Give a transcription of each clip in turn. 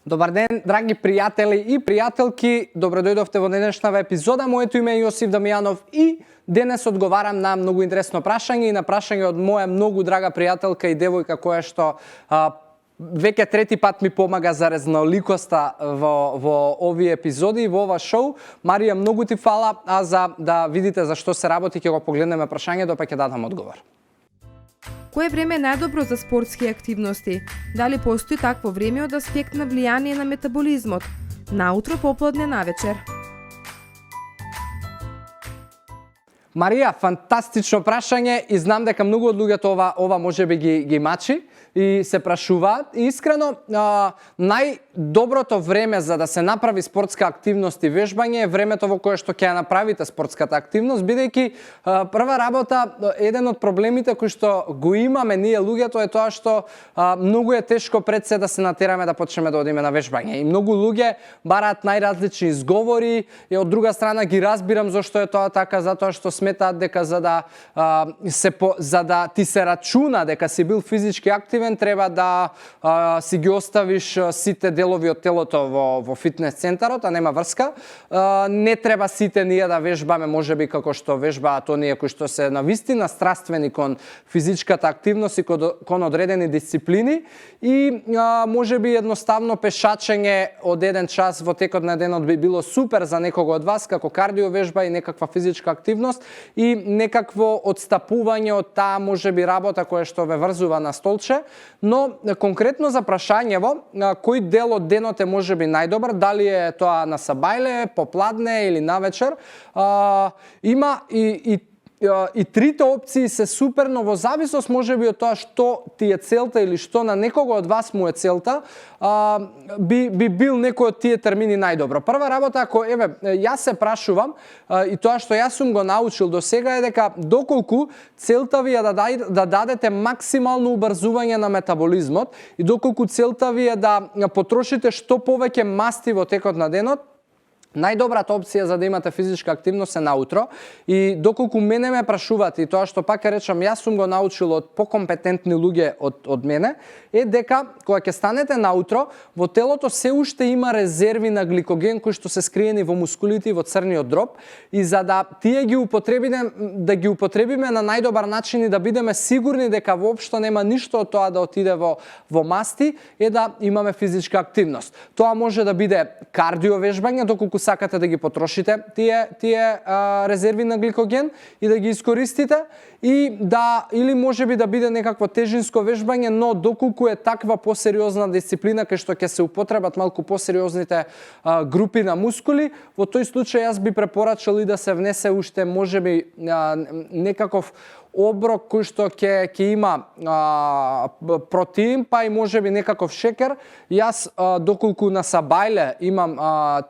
Добар ден, драги пријатели и пријателки. Добро дојдовте во денешната епизода. Моето име е Јосиф Дамјанов и денес одговарам на многу интересно прашање и на прашање од моја многу драга пријателка и девојка која што веќе трети пат ми помага за разноликоста во овие епизоди и во ова шоу. Марија, многу ти фала, а за да видите за што се работи ќе го погледнеме прашањето, па ќе дадам одговор. Кое време е најдобро за спортски активности? Дали постои такво време од аспект на влијание на метаболизмот? Наутро, попладне, навечер? Марија, фантастично прашање и знам дека многу од луѓето ова можеби ги мачи и се прашуваат. И искрено, најдоброто време за да се направи спортска активност и вежбање е времето во кое што ќе ја направите спортската активност, бидејќи прва работа, еден од проблемите кои што го имаме ние луѓето е тоа што многу е тешко пред се да се натераме да почнеме да одиме на вежбање. И многу луѓе бараат најразлични изговори и од друга страна ги разбирам зошто е тоа така, затоа што сметаат дека за да ти се рачуна дека си бил физички активен, треба да си ги оставиш сите делови од телото во фитнес центарот, а нема врска. Не треба сите ние да вежбаме, можеби како што вежбаат оние кои што се навистина страствени кон физичката активност и кон одредени дисциплини. И можеби едноставно пешачење од 1 час во текот на денот би било супер за некого од вас, како кардио вежба и некаква физичка активност и некакво отстапување од таа можеби работа која што ве врзува на столче. Но конкретно за прашањево, кој дел од денот е можеби најдобар, дали е тоа на сабајле, попладне или навечер, има и трите опции се супер, но во зависност можеби од тоа што ти е целта или што на некого од вас му е целта, би бил некој од тие термини најдобро. Прва работа, ако јас се прашувам и тоа што јас сум го научил до сега е дека доколку целта ви е да дадете максимално убрзување на метаболизмот и доколку целта ви е да потрошите што повеќе масти во текот на денот, најдобрата опција за да имате физичка активност е наутро. И доколку мене ме прашувате, и тоа што пак речам, јас сум го научил од покомпетентни луѓе од мене, е дека кога ќе станете наутро, во телото се уште има резерви на гликоген кои што се скриени во мускулите и во црниот дроб, и за да тие ги употребиме на најдобар начин и да бидеме сигурни дека воопшто нема ништо од тоа да отиде во масти, е да имаме физичка активност. Тоа може да биде кардио вежбање, доколку сакате да ги потрошите тие резерви на гликоген и да ги искористите, или можеби да биде некакво тежинско вежбање, но доколку е таква посериозна дисциплина кај што ќе се употребат малку посериозните групи на мускули, во тој случај јас би препорачал и да се внесе уште можеби некаков оброк кој што ќе има протеин, па и можеби некаков шекер. Јас, доколку на сабајле имам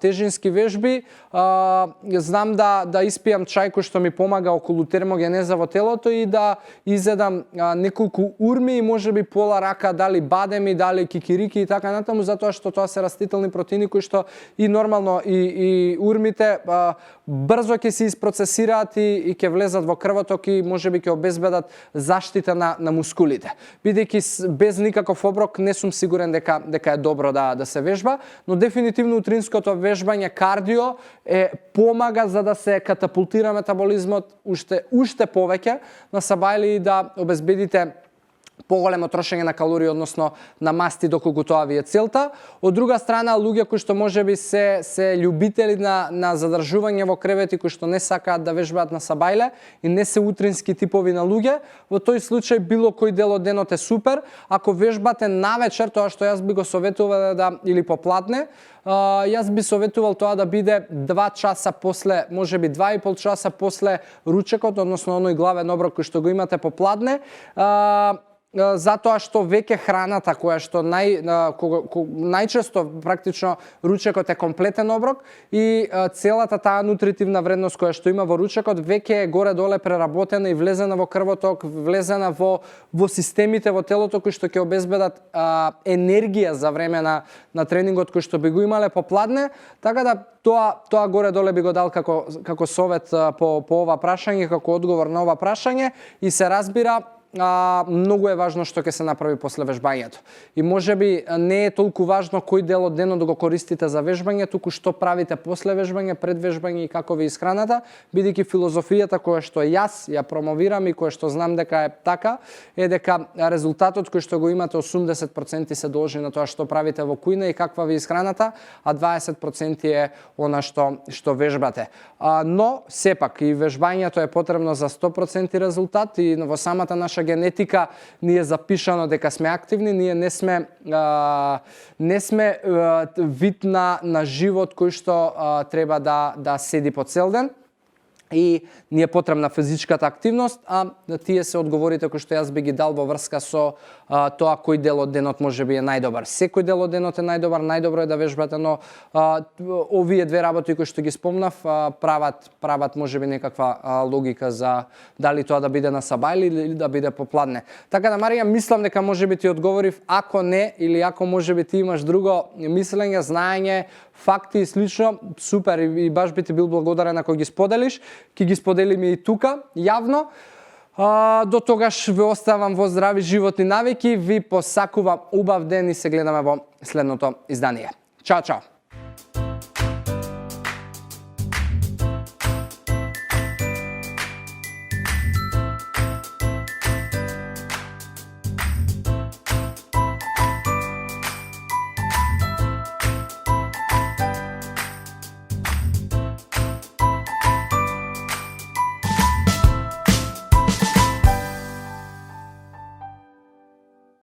тежински вежби, знам да испијам чај кој што ми помага околу термогенеза во телото и да изедам неколку урми и можеби пола рака, дали бадеми, дали кикирики и така натаму, затоа што тоа се растителни протеини кои што и нормално и урмите брзо ќе се isprocesираат и ќе влезат во крвоток и можеби ќе обезбедат заштита на мускулите. Бидејќи без никаков оброк не сум сигурен дека е добро да се вежба, но дефинитивно утринското вежбање кардио помага за да се катапултира метаболизмот уште повеќе на сабајли и да обезбедите поголемо трошење на калории, односно на масти, доколку тоа ви е целта. Од друга страна, луѓе кои што можеби се љубители на задржување во кревети, кои што не сакаат да вежбаат на сабајле и не се утрински типови на луѓе, во тој случај било кој дел од денот е супер. Ако вежбате навечер, тоа што јас би го советувал или попладне, јас би советувал тоа да биде 2 часа после, можеби 2,5 часа после ручекот, односно оној главен оброк кој што го имате попладне, затоа што веќе храната која што најчесто практично ручекот е комплетен оброк и целата таа нутритивна вредност која што има во ручекот веќе е горе-доле преработена и влезена во крвоток, влезена во системите во телото кои што ќе обезбедат енергија за време на тренингот кој што би го имале попладне, така да тоа горе-доле би го дал како совет по ова прашање, како одговор на ова прашање и се разбира многу е важно што ќе се направи после вежбањето. И можеби не е толку важно кој дел од денот го користите за вежбање, туку што правите после вежбање, пред вежбање и како ви исхраната, бидејќи филозофијата која што јас ја промовирам и која што знам дека е така, е дека резултатот кој што го имате 80% се должи на тоа што правите во кујна и каква ви исхраната, а 20% е она што вежбате. Но сепак и вежбањето е потребно за 100% резултат и во самата наша генетика ни е запишано дека сме активни, ние не сме вид на живот кој што треба да седи по цел ден. И ни е потребна физичката активност, а тие се одговорите кои што јас би ги дал во врска со тоа кој дел од денот можеби е најдобар. Секој дел од денот е најдобар, најдобро е да вежбате, но овие две работи кои што ги спомнав прават можеби некаква логика за дали тоа да биде на саба или да биде попладне. Така да, Марија, мислам дека можеби ти одговорив, ако не или ако можеби ти имаш друго мислење, знаење, факти и слично, супер, и баш би ти бил благодарен ако ги споделиш. Ќе ги споделиме и тука, јавно. До тогаш ве оставам во здрави животни навики, ви посакувам убав ден и се гледаме во следното издание. Чао, чао!